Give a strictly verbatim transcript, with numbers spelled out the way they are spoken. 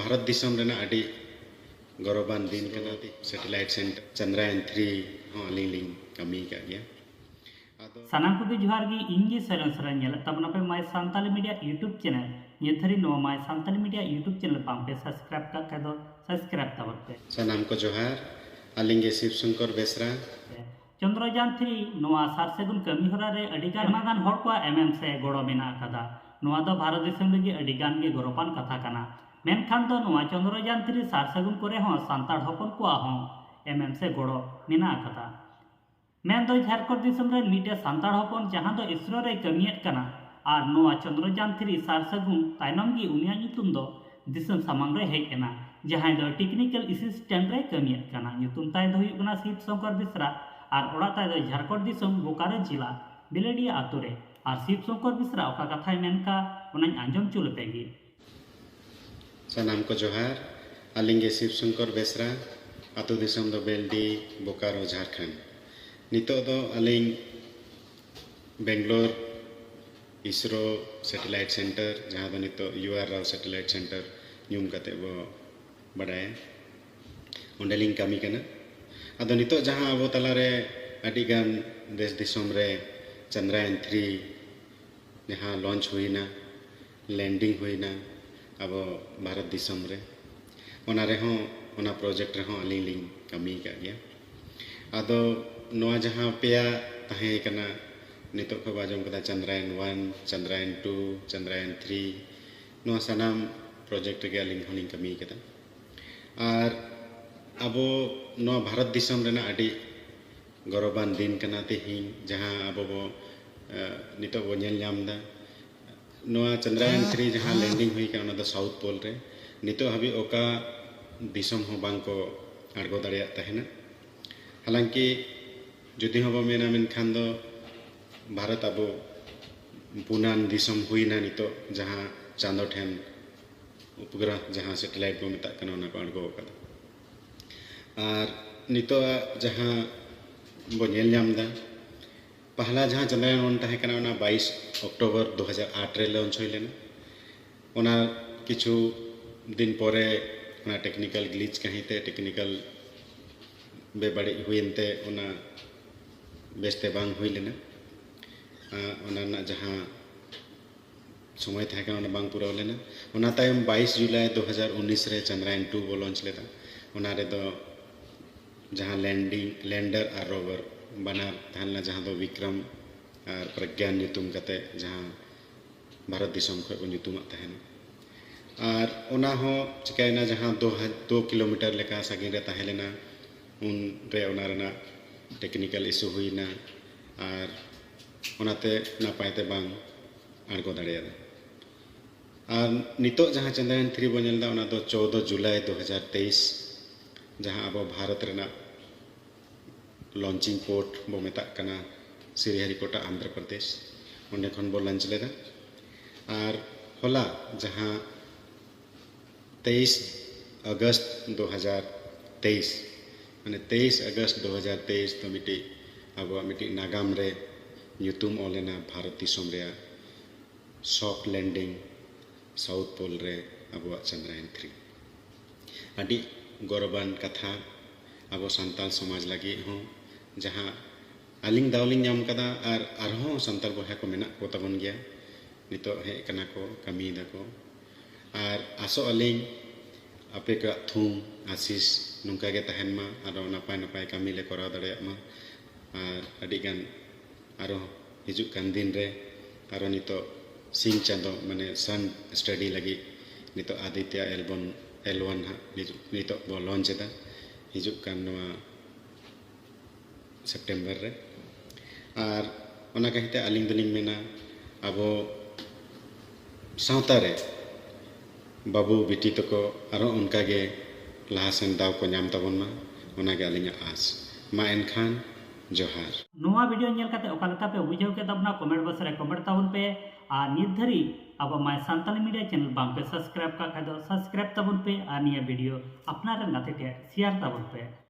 ᱵᱷᱟᱨᱚᱛ ᱫᱤᱥᱚᱢ ᱨᱮᱱᱟᱜ ᱟᱹᱰᱤ ᱜᱚᱨᱚᱵᱟᱱ ᱫᱤᱱ ᱠᱟᱱᱟ᱾ ᱥᱮᱴᱮᱞᱟᱭᱤᱴ ᱥᱮᱱᱴᱟᱨ ᱪᱟᱱᱫᱨᱟᱭᱟᱱ ᱛᱷᱨᱤ ᱦᱚᱸ ᱟᱹᱞᱤᱧ ᱞᱤᱧ ᱠᱟᱹᱢᱤ ᱟᱠᱟᱫ ᱜᱮᱭᱟ᱾ ᱟᱫᱚ ᱥᱟᱱᱟᱢ ᱠᱚᱜᱮ ᱡᱚᱦᱟᱨ ᱜᱮ᱾ ᱤᱧ ᱜᱮ ᱥᱚᱨᱮᱱ ᱥᱚᱨᱮᱱ᱾ ᱧᱮᱞᱮᱫ ᱛᱟᱵᱚᱱᱟ ᱯᱮ My Santhali Media YouTube channel᱾ ᱱᱤᱭᱟᱹ ᱫᱷᱟᱹᱨᱤᱡ ᱱᱚᱣᱟ My Santhali Media YouTube channel ᱵᱟᱝ ᱯᱮ subscribe ᱠᱟᱜ ᱠᱷᱟᱡ ᱫᱚ subscribe ᱛᱟᱵᱚᱱ ᱯᱮ᱾ ᱥᱟᱱᱟᱢ ᱠᱚ ᱡᱚᱦᱟᱨ᱾ ᱟᱹᱞᱤᱧ ᱜᱮ ᱥᱤᱵ ᱥᱚᱝᱠᱚᱨ ᱵᱮᱥᱨᱟ᱾ ᱪᱚᱱᱫᱨᱚᱡᱟᱱ ᱛᱷᱨᱤ ᱱᱚᱣᱟ ᱥᱟᱨ ᱥᱟᱹᱜᱩᱱ ᱠᱟᱹᱢᱤ ᱦᱚᱨᱟ ᱨᱮ ᱟᱹᱰᱤ ᱜᱟᱱ ᱟᱭᱢᱟ ᱜᱟᱱ ᱦᱚᱲ ᱠᱚᱣᱟᱜ ᱮᱢ ᱮᱢ ᱥᱮ ᱜᱚᱲᱚ ᱢᱮᱱᱟᱜ ᱟᱠᱟᱫᱟ᱾ ᱱᱚᱣᱟ ᱫᱚ ᱵᱷᱟᱨᱚᱛ ᱫᱤᱥᱚᱢ ᱞᱟᱹᱜᱤᱫ ᱟᱹᱰᱤ ᱜᱟᱱ ᱜᱮ ᱜᱚᱨᱚᱵᱟᱱ ᱠᱟᱛᱷᱟ ᱠᱟᱱᱟ᱾ ᱢᱮᱱᱠᱷᱟᱱ ᱫᱚ ᱱᱚᱣᱟ ᱪᱚᱱᱫᱨᱚᱡᱟᱱ ᱛᱷᱨᱤ ᱥᱟᱨ ᱥᱟᱹᱜᱩᱱ ᱠᱚᱨᱮ ᱦᱚᱸ ᱥᱟᱱᱛᱟᱲ ᱦᱚᱯᱚᱱ ᱠᱚᱣᱟᱜ ᱦᱚᱸ ᱮᱢ ᱮᱢ ᱥᱮ ᱜᱚᱲᱚ ᱢᱮᱱᱟᱜ ᱟᱠᱟᱫᱟ᱾ ᱢᱮᱱᱫᱚ ᱡᱷᱟᱲᱠᱷᱚᱸᱰ ᱫᱤᱥᱚᱢ ᱨᱮᱱ ᱢᱤᱫᱴᱮᱱ ᱥᱟᱱᱛᱟᱲ ᱦᱚᱯᱚᱱ ᱡᱟᱦᱟᱸ ᱫᱚ ᱤᱥᱨᱳ ᱨᱮᱭ ᱠᱟᱹᱢᱤᱭᱮᱫ ᱠᱟᱱᱟ ᱟᱨ ᱱᱚᱣᱟ ᱪᱚᱱᱫᱨᱚᱡᱟᱱ ᱛᱷᱨᱤ ᱥᱟᱨ ᱥᱟᱹᱜᱩᱱ ᱛᱟᱭᱱᱚᱢ ᱜᱮ ᱩᱱᱤᱭᱟᱜ ᱧᱩᱛᱩᱢ ᱫᱚ ᱫᱤᱥᱚᱢ ᱥᱟᱢᱟᱝ ᱨᱮ ᱦᱮᱡ ᱮᱱᱟ, ᱡᱟᱦᱟᱸᱭ ᱫᱚ technical assistant ᱨᱮ ᱠᱟᱹᱢᱤᱭᱮᱫ ᱠᱟᱱᱟ᱾ ᱧᱩᱛᱩᱢ ᱛᱟᱭ ᱫᱚ ᱦᱩᱭᱩᱜ ᱠᱟᱱᱟ ᱥᱤᱵ ᱥᱚᱝᱠᱚᱨ ᱵᱮᱥᱨᱟ ᱟᱨ ᱚᱲᱟᱜ ᱛᱟᱭ ᱫᱚ ᱡᱷᱟᱲᱠᱷᱚᱸᱰ ᱫᱤᱥᱚᱢ ᱵᱳᱠᱟᱨᱳ ᱡᱮᱞᱟ ᱵᱮᱞᱮᱰᱤᱭᱟ ᱟᱛᱳ ᱨᱮ᱾ ᱟᱨ ᱥᱤᱵ ᱥᱚᱝᱠᱚᱨ ᱵᱮᱥᱨᱟ ᱚᱠᱟ ᱠᱟᱛᱷᱟᱭ ᱢᱮᱱ ᱠᱟᱜ ᱚᱱᱟᱧ ᱟᱸᱡᱚᱢ ᱦᱚᱪᱚ ᱞᱮᱯᱮ ᱜᱮ᱾ ᱥᱟᱱᱟᱢ ᱠᱚ ᱡᱚᱦᱟᱨ᱾ ᱟᱹᱞᱤᱧ ᱜᱮ ᱥᱤᱵ ᱥᱚᱝᱠᱚᱨ ᱵᱮᱥᱨᱟ᱾ ᱟᱹᱛᱩ ᱫᱤᱥᱚᱢ ᱫᱚ ᱵᱮᱞᱰᱤ, ᱵᱳᱠᱟᱨᱳ, ᱡᱷᱟᱲᱠᱷᱚᱸᱰ᱾ ᱱᱤᱛᱚᱜ ᱫᱚ ᱟᱹᱞᱤᱧ ᱵᱮᱝᱜᱟᱞᱳᱨ ᱤᱥᱨᱳ ᱥᱮᱴᱮᱞᱟᱭᱤᱴ ᱥᱮᱱᱴᱟᱨ, ᱡᱟᱦᱟᱸ ᱫᱚ ᱱᱤᱛᱚᱜ ᱭᱩ ᱟᱨ ᱨᱟᱣ ᱥᱮᱴᱮᱞᱟᱭᱤᱴ ᱥᱮᱱᱴᱟᱨ ᱧᱩᱢ ᱠᱟᱛᱮ ᱵᱚ ᱵᱟᱰᱟᱭᱟ, ᱚᱸᱰᱮᱞᱤᱧ ᱠᱟᱹᱢᱤ ᱠᱟᱱᱟ᱾ ᱟᱫᱚ ᱱᱤᱛᱚᱜ ᱡᱟᱦᱟᱸ ᱟᱵᱚ ᱛᱟᱞᱟᱨᱮ ᱟᱹᱰᱤᱜᱟᱱ ᱫᱮᱥ ᱫᱤᱥᱚᱢ ᱨᱮ ᱪᱟᱱᱫᱨᱟᱭᱟᱱ ᱛᱷᱨᱤ ᱡᱟᱦᱟᱸ launch ᱦᱩᱭᱱᱟ, landing ᱦᱩᱭᱱᱟ ᱟᱵᱚ ᱵᱷᱟᱨᱚᱛ ᱫᱤᱥᱚᱢ ᱨᱮ, ᱚᱱᱟ ᱨᱮᱦᱚᱸ, ᱚᱱᱟ project ᱨᱮᱦᱚᱸ ᱟᱹᱞᱤᱧ ᱞᱤᱧ ᱠᱟᱹᱢᱤ ᱟᱠᱟᱫ ᱜᱮᱭᱟ᱾ ᱟᱫᱚ ᱱᱚᱣᱟ ᱡᱟᱦᱟᱸ ᱯᱮᱭᱟ ᱛᱟᱦᱮᱸ ᱠᱟᱱᱟ, ᱱᱤᱛᱚᱜ ᱠᱷᱚᱱ ᱵᱚ ᱟᱸᱡᱚᱢ ᱠᱟᱫᱟ ᱪᱟᱱᱫᱨᱟᱭᱟᱱ ᱚᱣᱟᱱ, ᱪᱟᱱᱫᱨᱟᱭᱟᱱ ᱴᱩ, ᱪᱟᱱᱫᱨᱟᱭᱟᱱ ᱛᱷᱨᱤ, ᱱᱚᱣᱟ ᱥᱟᱱᱟᱢ project ᱨᱮᱜᱮ ᱟᱹᱞᱤᱧ ᱦᱚᱸᱞᱤᱧ ᱠᱟᱹᱢᱤ ᱠᱟᱫᱟ᱾ ᱟᱨ ᱟᱵᱚ ᱱᱚᱣᱟ ᱵᱷᱟᱨᱚᱛ ᱫᱤᱥᱚᱢ ᱨᱮᱱᱟᱜ ᱟᱹᱰᱤ ᱜᱚᱨᱚᱵᱟᱱ ᱫᱤᱱ ᱠᱟᱱᱟ ᱛᱮᱦᱮᱧ, ᱡᱟᱦᱟᱸ ᱟᱵᱚ ᱵᱚ, ᱮ, ᱱᱤᱛᱚᱜ ᱵᱚ ᱧᱮᱞ ᱧᱟᱢ ᱮᱫᱟ᱾ ᱱᱚᱣᱟ ᱪᱟᱱᱫᱨᱟᱭᱟᱱ ᱛᱷᱨᱤ ᱡᱟᱦᱟᱸ landing ᱦᱩᱭ ᱠᱟᱱᱟ, ᱚᱱᱟ ᱫᱚ South Pole ᱨᱮ᱾ ᱱᱤᱛᱚᱜ ᱦᱟᱹᱵᱤᱡ ᱚᱠᱟ ᱫᱤᱥᱚᱢ ᱦᱚᱸ ᱵᱟᱝ ᱠᱚ ᱟᱬᱜᱚ ᱫᱟᱲᱮᱭᱟᱜ ᱛᱟᱦᱮᱱᱟ᱾ ᱦᱟᱞᱟᱝᱠᱤ ᱡᱩᱫᱤ ᱦᱚᱸ ᱵᱚ ᱢᱮᱱᱟ, ᱢᱮᱱᱠᱷᱟᱱ ᱫᱚ ᱵᱷᱟᱨᱚᱛ ᱟᱵᱚ ᱯᱩᱱᱟᱱ ᱫᱤᱥᱚᱢ ᱦᱩᱭᱱᱟ ᱱᱤᱛᱚᱜ, ᱡᱟᱦᱟᱸ ᱪᱟᱸᱫᱚ ᱴᱷᱮᱱ ᱩᱯᱜᱨᱚᱦ, ᱡᱟᱦᱟᱸ satellite ᱵᱚ ᱢᱮᱛᱟᱜ ᱠᱟᱱᱟ, ᱚᱱᱟ ᱠᱚ ᱟᱬᱜᱚ ᱟᱠᱟᱫᱟ᱾ ᱟᱨ ᱱᱤᱛᱚᱜᱟᱜ ᱡᱟᱦᱟᱸ ᱵᱚ ᱧᱮᱞ ᱧᱟᱢ ᱮᱫᱟ, ᱯᱟᱦᱞᱟ ᱡᱟᱦᱟᱸ ᱪᱟᱱᱫᱨᱟᱭᱟᱱ ᱚᱣᱟᱱ ᱛᱟᱦᱮᱸ ᱠᱟᱱᱟ, ᱚᱱᱟ ᱵᱟᱭᱤᱥ ᱚᱠᱴᱳᱵᱚᱨ ᱫᱩ ᱦᱟᱡᱟᱨ ᱟᱴ ᱨᱮ launch ᱦᱩᱭ ᱞᱮᱱᱟ᱾ ᱚᱱᱟ ᱠᱤᱪᱷᱩ ᱫᱤᱱ ᱯᱚᱨᱮ ᱚᱱᱟ technical glitch ᱠᱟᱹᱦᱤᱛᱮ technical ᱵᱮᱵᱟᱹᱲᱤᱡ ᱦᱩᱭᱮᱱ ᱛᱮ ᱚᱱᱟ ᱵᱮᱥᱛᱮ ᱵᱟᱝ ᱦᱩᱭ ᱞᱮᱱᱟ᱾ ᱟᱨ ᱚᱱᱟ ᱨᱮᱱᱟᱜ ᱡᱟᱦᱟᱸ ᱥᱚᱢᱚᱭ ᱛᱟᱦᱮᱸ ᱠᱟᱱᱟ, ᱚᱱᱟ ᱵᱟᱝ ᱯᱩᱨᱟᱹᱣ ᱞᱮᱱᱟ᱾ ᱚᱱᱟ ᱛᱟᱭᱚᱢ ᱵᱟᱭᱤᱥ ᱡᱩᱞᱟᱭ ᱫᱩ ᱦᱟᱡᱟᱨ ᱩᱱᱤᱥ ᱨᱮ ᱪᱟᱸᱫᱽᱨᱟᱭᱟᱱ ᱴᱩ ᱵᱚ launch ᱞᱮᱫᱟ᱾ ᱚᱱᱟ ᱨᱮᱫᱚ ᱡᱟᱦᱟᱸ landing, lander ᱟᱨ rover ᱵᱟᱱᱟᱨ ᱛᱟᱦᱮᱸ ᱞᱮᱱᱟ, ᱡᱟᱦᱟᱸ ᱫᱚ ᱵᱤᱠᱨᱚᱢ ᱟᱨ ᱯᱨᱚᱜᱽᱜᱟᱱ ᱧᱩᱛᱩᱢ ᱠᱟᱛᱮ ᱡᱟᱦᱟᱸ ᱵᱷᱟᱨᱚᱛ ᱫᱤᱥᱚᱢ ᱠᱷᱚᱱ ᱠᱚ ᱧᱩᱛᱩᱢᱟᱜ ᱛᱟᱦᱮᱱᱟ᱾ ᱟᱨ ᱚᱱᱟ ᱦᱚᱸ ᱪᱤᱠᱟᱹᱭᱮᱱᱟ, ᱡᱟᱦᱟᱸ ᱫᱩ ᱦᱟ-, ᱫᱩ ᱠᱤᱞᱳᱢᱤᱴᱟᱨ ᱞᱮᱠᱟ ᱥᱟᱺᱜᱤᱧ ᱨᱮ ᱛᱟᱦᱮᱸ ᱞᱮᱱᱟ, ᱩᱱ ᱨᱮ ᱚᱱᱟ ᱨᱮᱱᱟᱜ technical issue ᱦᱩᱭᱱᱟ ᱟᱨ ᱚᱱᱟᱛᱮ ᱱᱟᱯᱟᱭ ᱛᱮ ᱵᱟᱝ ᱟᱬᱜᱚ ᱫᱟᱲᱮᱭᱟᱫᱟ᱾ ᱟᱨ ᱱᱤᱛᱚᱜ ᱡᱟᱦᱟᱸ ᱪᱟᱸᱫᱽᱨᱟᱭᱟᱱ ᱛᱷᱨᱤ ᱵᱚ ᱧᱮᱞ ᱮᱫᱟ, ᱚᱱᱟ ᱫᱚ ᱪᱳᱫᱚ ᱡᱩᱞᱟᱭ ᱫᱩ ᱦᱟᱡᱟᱨ ᱛᱮᱭᱤᱥ, ᱡᱟᱦᱟᱸ ᱟᱵᱚ ᱵᱷᱟᱨᱚᱛ ᱨᱮᱱᱟᱜ launching port ᱵᱚ ᱢᱮᱛᱟᱜ ᱠᱟᱱᱟ ᱥᱨᱤᱦᱚᱨᱤᱠᱳᱴᱟ, ᱟᱱᱫᱷᱨᱚ ᱯᱨᱚᱫᱮᱥ, ᱚᱸᱰᱮ ᱠᱷᱚᱱ ᱵᱚ launch ᱞᱮᱫᱟ᱾ ᱟᱨ ᱦᱚᱞᱟ ᱡᱟᱦᱟᱸ ᱛᱮᱭᱤᱥ ᱟᱜᱚᱥᱴ ᱫᱩ ᱦᱟᱡᱟᱨ ᱛᱮᱭᱤᱥ, ᱢᱟᱱᱮ ᱛᱮᱭᱤᱥ ᱟᱜᱚᱥᱴ ᱫᱩ ᱦᱟᱡᱟᱨ ᱛᱮᱭᱤᱥ ᱫᱚ ᱢᱤᱫᱴᱤᱡ ᱟᱵᱚᱣᱟᱜ ᱢᱤᱫᱴᱤᱡ ᱱᱟᱜᱟᱢ ᱨᱮ ᱧᱩᱛᱩᱢ ᱚᱞ ᱮᱱᱟ ᱵᱷᱟᱨᱚᱛ ᱫᱤᱥᱚᱢ ᱨᱮᱭᱟᱜ soft landing South Pole ᱨᱮ ᱟᱵᱚᱣᱟᱜ ᱪᱟᱸᱫᱽᱨᱟᱭᱟᱱ ᱛᱷᱨᱤ᱾ ᱟᱹᱰᱤ ᱜᱚᱨᱚᱵᱟᱱ ᱠᱟᱛᱷᱟ ᱟᱵᱚ ᱥᱟᱱᱛᱟᱲ ᱥᱚᱢᱟᱡᱽ ᱞᱟᱹᱜᱤᱫ ᱦᱚᱸ, ᱡᱟᱦᱟᱸ ᱟᱹᱞᱤᱧ ᱫᱟᱣ ᱞᱤᱧ ᱧᱟᱢ ᱠᱟᱫᱟ ᱟᱨ ᱟᱨᱦᱚᱸ ᱥᱟᱱᱛᱟᱲ ᱵᱚᱭᱦᱟ ᱠᱚ ᱢᱮᱱᱟᱜ ᱠᱚ ᱛᱟᱵᱚᱱ ᱜᱮᱭᱟ, ᱱᱤᱛᱚᱜ ᱦᱮᱡ ᱠᱟᱱᱟ ᱠᱚ, ᱠᱟᱹᱢᱤᱭᱮᱫᱟ ᱠᱚ᱾ ᱟᱨ ᱟᱥᱚᱜ ᱟᱹᱞᱤᱧ ᱟᱯᱮ ᱠᱚᱣᱟᱜ ᱛᱷᱩᱢ ᱟᱥᱤᱥ ᱱᱚᱝᱠᱟ ᱜᱮ ᱛᱟᱦᱮᱱ ᱢᱟ, ᱟᱨᱚ ᱱᱟᱯᱟᱭ ᱱᱟᱯᱟᱭ ᱠᱟᱹᱢᱤ ᱞᱮ ᱠᱚᱨᱟᱣ ᱫᱟᱲᱮᱭᱟᱜ ᱢᱟ᱾ ᱟᱨ ᱟᱹᱰᱤ ᱜᱟᱱ ᱟᱨᱚ ᱦᱤᱡᱩᱜ ᱠᱟᱱ ᱫᱤᱱ ᱨᱮ ᱟᱨᱚ ᱱᱤᱛᱚᱜ ᱥᱤᱧ ᱪᱟᱸᱫᱚ, ᱢᱟᱱᱮ sun study ᱞᱟᱹᱜᱤᱫ ᱱᱤᱛᱚᱜ Aditya L one, L one ᱦᱟᱸᱜ ᱱᱤᱛᱚᱜ, ᱱᱤᱛᱚᱜ ᱵᱚ launch ᱮᱫᱟ ᱦᱤᱡᱩᱜ ᱠᱟᱱ ᱱᱚᱣᱟ ᱥᱮᱯᱴᱮᱢᱵᱚᱨ ᱨᱮ᱾ ᱟᱨ ᱚᱱᱟ ᱠᱟᱹᱦᱤᱛᱮ ᱟᱹᱞᱤᱧ ᱫᱚᱞᱤᱧ ᱢᱮᱱᱟ, ᱟᱵᱚ ᱥᱟᱶᱛᱟ ᱨᱮ ᱵᱟᱹᱵᱩ ᱵᱤᱴᱤ ᱛᱟᱠᱚ ᱟᱨᱦᱚᱸ ᱚᱱᱠᱟ ᱜᱮ ᱞᱟᱦᱟ ᱥᱮᱱ ᱫᱟᱣ ᱠᱚ ᱧᱟᱢ ᱛᱟᱵᱚᱱ ᱢᱟ, ᱚᱱᱟ ᱜᱮ ᱟᱹᱞᱤᱧᱟᱜ ᱟᱸᱥ᱾ ᱢᱟ ᱮᱱᱠᱷᱟᱱ ᱡᱚᱦᱟᱨ᱾ ᱱᱚᱣᱟ video ᱧᱮᱞ ᱠᱟᱛᱮ ᱚᱠᱟ ᱞᱮᱠᱟ ᱯᱮ ᱵᱩᱡᱷᱟᱹᱣ ᱠᱮᱫ ᱛᱟᱵᱚᱱᱟ, comment box ᱨᱮ comment ᱛᱟᱵᱚᱱ ᱯᱮ᱾ ᱟᱨ ᱱᱤᱛ ᱫᱷᱟᱹᱨᱤᱡ ᱟᱵᱚ My Santali Media channel ᱵᱟᱝ ᱯᱮ subscribe ᱠᱟᱜ ᱠᱷᱟᱡ ᱫᱚ subscribe ᱛᱟᱵᱚᱱ ᱯᱮ ᱟᱨ ᱱᱤᱭᱟᱹ video ᱟᱯᱱᱟᱨ ᱨᱮᱱ ᱜᱟᱛᱮ ᱴᱷᱮᱱ share ᱛᱟᱵᱚᱱ ᱯᱮ᱾